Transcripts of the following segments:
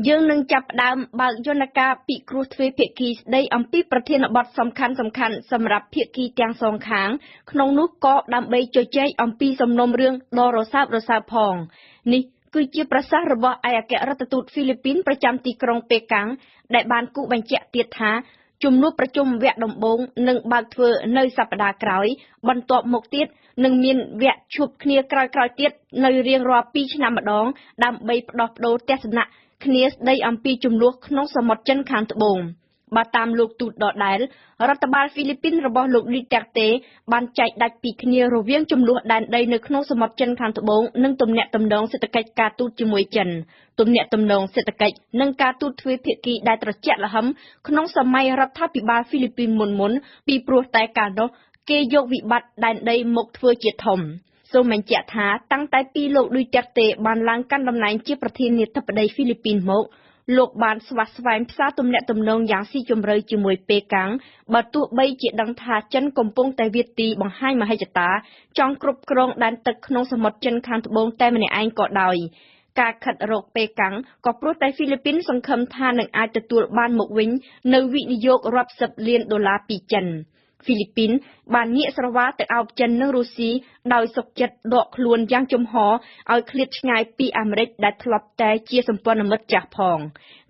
យើងនឹងចាប់ផ្ដើមបើកយន្តការពិគ្រោះទ្វេភាគីស្ដីអំពីប្រធានបទសំខាន់ៗសម្រាប់ភាគីទាំងសងខាង ក្នុងនោះក៏ដើម្បីជជែកអំពីសំណុំរឿងដ៏រសើបៗផង។ នេះគឺជាប្រសាសន៍របស់ឯកអគ្គរដ្ឋទូតហ្វីលីពីនប្រចាំទីក្រុងប៉េកាំង ដែលបានគូសបញ្ជាក់ទៀតថា ជំនួបប្រជុំវគ្គដំបូងនឹងបើកធ្វើនៅសប្តាហ៍ក្រោយ បន្ទាប់មកទៀតនឹងមានវគ្គជួបគ្នាក្រោយៗទៀតនៅរៀងរាល់ 2 ឆ្នាំម្ដង ដើម្បីផ្លាស់ប្ដូរទស្សនៈគ្នាស្ដីអំពីជម្លោះក្នុងសមុទ្រចិនខាងត្បូង។ បើតាមលោកទូតដដែល រដ្ឋបាលហ្វីលីពីនរបស់លោកឌុយទែរតេ បានចែកដាច់ពីគ្នារវាងជម្លោះដែនដីនៅក្នុងសមុទ្រចិនខាងត្បូង និងទំនាក់ទំនងសេដ្ឋកិច្ចការទូតជាមួយចិន។ ទំនាក់ទំនងសេដ្ឋកិច្ចនិងការទូតទ្វេភាគីដែលត្រជាក់ល្ហឹមក្នុងសម័យរដ្ឋាភិបាលហ្វីលីពីនមុនៗ ពីព្រោះតែកាលនោះគេយកវិបត្តិដែនដីមកធ្វើជាធំ។ សូមបញ្ជាក់ថា តាំងតែពីលោកឌុយទែរតេបានឡើងកាន់តំណែងជាប្រធានាធិបតីហ្វីលីពីនមក លោកបានស្វះស្វែងផ្សារទំនាក់ទំនងយ៉ាងស៊ីជម្រៅជាមួយប៉េកាំង បើទោះបីជាដឹងថាចិនកំពុងតែវាយទីបង្ហាញមហិច្ឆតាចង់គ្រប់គ្រងដែនទឹកក្នុងសមុទ្រចិនខាងត្បូងតែម្នាក់ឯងក៏ដោយ។ ការខិតរកប៉េកាំងក៏ព្រោះតែហ្វីលីពីនសង្ឃឹមថានឹងអាចទទួលបានមកវិញនូវវិនិយោគរាប់សិបលានដុល្លារពីចិន។ ហ្វីលីពីនបានងាកស្រវាទៅអោបចិននិងរុស្ស៊ី ដោយសុខចិត្តដកខ្លួនយ៉ាងជំហរឲ្យឃ្លាតឆ្ងាយពីអាមេរិកដែលធ្លាប់តែជាសម្ព័ន្ធមិត្តចាស់ផង។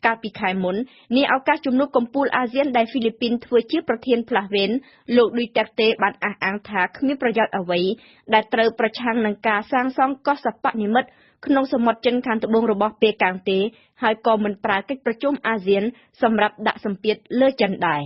កាលពីខែមុន នាឱកាសជំនួបកំពូលអាស៊ានដែលហ្វីលីពីនធ្វើជាប្រធានផ្លាស់វេន លោកឌុយទែរតេបានអះអាងថាគ្មានប្រយោជន៍អ្វីដែលត្រូវប្រឆាំងនឹងការសាងសង់កោះសិប្បនិម្មិតក្នុងសមុទ្រចិនខាងត្បូងរបស់ប៉េកាំងទេ ហើយក៏មិនប្រើកិច្ចប្រជុំអាស៊ានសម្រាប់ដាក់សម្ពាធលើចិនដែរ។